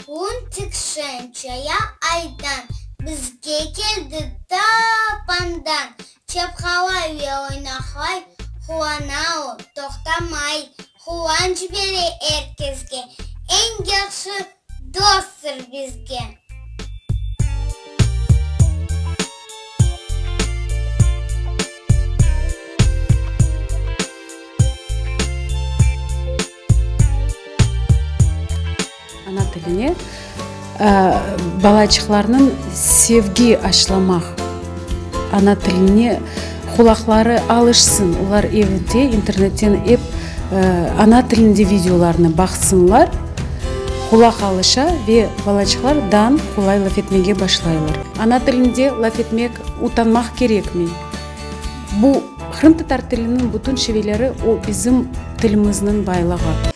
Luntik şeñ çaya aydan, Bizge keldi ta Pandan. Çapqalay ve oynaqlay, Quvana o, toqtamay. Quvanç bere er kesge, Eñ yahşı dosttır bizge. Ana tiline balaçıqlarnıñ sevgi aşlamaq, ana tiline qulaqları alışsın, olar evde internetten ep ana tilinde videolarnı baqsınlar, qulaq alışa ve balaçıqlar dan qolay laf etmege başlaylar. Ana tilinde laf etmek utanmaq kerekmey. Bu qırımtatar tiliniñ bütün şiveleri o bizim tilimizniñ baylığı.